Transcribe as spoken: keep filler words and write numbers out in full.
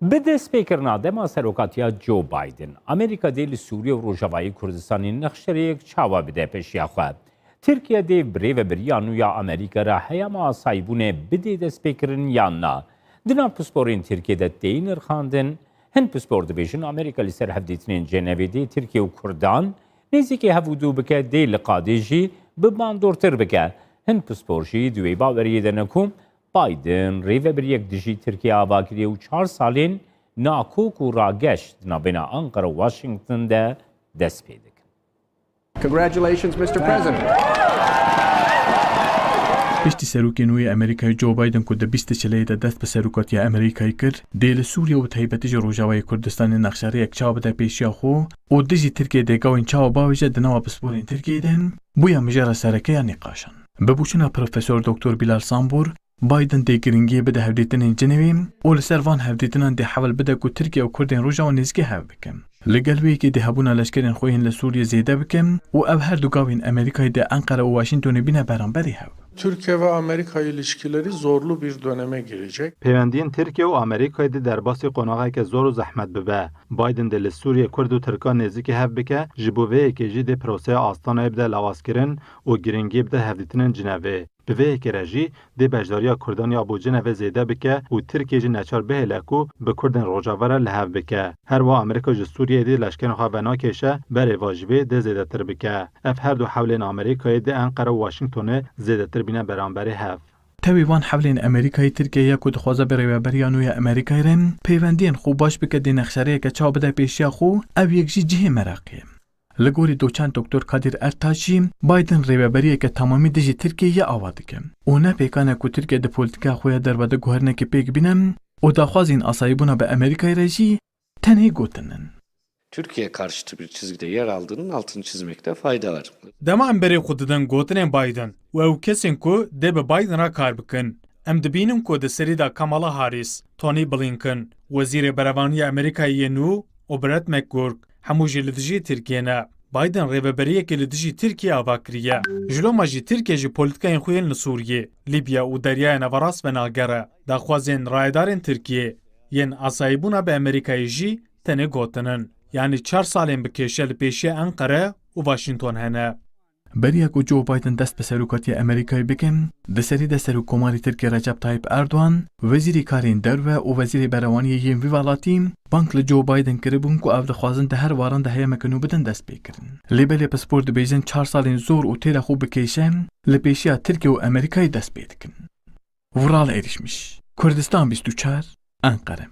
Bi destpêkirina dema serokatiya Joe Biden, Amerîka dê li Sûriye û Rojavayê Kurdistanê nexşerêyek çawa bide pêşiya xwe. Tirkiye dê bi rêvebiriya nû ya Amerîka re heyama asayîbûnê bidê destpêkirin yan na? Di nav pisporên Tirkiye de tê nirxandin, hin pispor dibêjin Amerîka li ser hevdîtinên Cenevê dê Tirkiye û Kurdan nêzîkî hev û dû bike, dê li qadê jî bi bandortir bike. Hin pispor jî di wê baweriyê de ne ku Biden rêvebiriyek dijî Tirkiye ava kiriye û çar salên nakok û rageş di navbêna Ankara û Washington de dest pê dikin. Congratulations, Mister President. Piştî serokê nû yê Amerîkayê Joe Biden ku di bîst çileyê de dest bi serokatiya Amerîkayê kir, dê li Sûriye û bi taybetî jî Rojavayê Kurdistanê nexşerêyek çawa bide pêşiya xwe û dijî Tirkiye dê gawên çawa bavêje di nava pisporên Tirkiyeyê de, bûye mijara sereke ya nîqaşan. Bi boçûna Profesor Doktor Bilal Sambor, Biden dê giringiyê bide hevdîtinên Cinevê û li ser van hevdîtinan dê hewl bide ku Tirkiye û Kurdên Rojava nêzîkî hev bikin. Li gel wê yekê dê hebûna leşkerên xwe yên li Sûriyê zêde bikin û ev her du gavên Amerîkayê dê Enqere û Washingtonê bîne beramberî hev. Türkiye ve Amerika ilişkileri zorlu bir döneme girecek. Peywendiyên Tirkiye û Amerîkayê dê derbasî qonaxeke zor û zehmet bibe. Biden dê li Sûriyê Kurd û Tirkan nêzîkî hev bike, ji bo vê yekê jî dê proseya Astanayê bide lawazkirin û giringiyê bide hevdîtinên Cinevê. Bi vê yekê re jî dê beşdariya Kurdan ya bo Cinevê zêde bike û Tirkiye jî neçar bihêle ku bi Kurdên Rojava re li hev bike. Her wiha Amerîka ji Sûriyeyê dê leşkerên xwe venakêşe, berê va ji vê dê zêdetir bike. Ev her du hewlên Amerîkayê dê Enqere û Washingtonê zêdetir bîne beramberî hev. Tevî van hewlên Amerîkayê Tirkiye ya ku dixwaze bi rêveberiya nû ya Amerîkayê re peywendiyên xwe baş bike dê nexşerêyeke çawa bide pêşiya xwe, ev yek jî cihê meraqê ye. Li gorî doçent Doktor Kadir Ertaş jî Biden rêveberiyeke temamî dijî Tirkiyeyê ava dike û ne pêkan e ku Tirkiye di polîtîkaya xwe ya derve de guherinekê pêk bîne û daxwazên asayîbûna bi Amerîkayê re jî tenê gotin in. Türkiye karşıtı bir çizgide yer aldığının altını çizmekte fayda var. Dema em berê xwe didin gotinên Biden û ew kesên ku dê bi Biden re kar bikin, em dibînin ku di serî de Kamala Harris, Tony Blinken, Wezîrê Berevaniyê Amerîkayê yê nû û Brett McGurk, hemû jî li dijî Tirkiyê ne. Biden rêveberiyekê li dijî Tirkiyê ava kiriye. Ji loma jî Tirkiye ji polîtîkayên xwe yên li Sûriyê, Libya û Deryaya Neverast venagere. Daxwazên rayedarên Tirkiyê yên asayîbûna bi Amerîkayê jî tenê gotin in. Yanî çar salên bi kêşe li pêşiya Enqere û Washington hene. Beriya ku Joe Biden dest bi serokatiya Amerîkayê bike, di serî de Serokkomarê Tirkiyê Recep Tayyip Erdogan, Wezîrê Karên Derve û Wezîrê Berewaniyê yên vî welatî bang li Joe Biden kiribûn ku ev dixwazin di her waran de heyameke nû bidin destpêkirin. Lê belê pispor dibêjin çar salên zor û têra xwe bi kêşe li pêşiya Tirkiye û Amerîkayê dest pê dikin. Vural Erişmiş, Kurdistan bîst û çar, Enqere.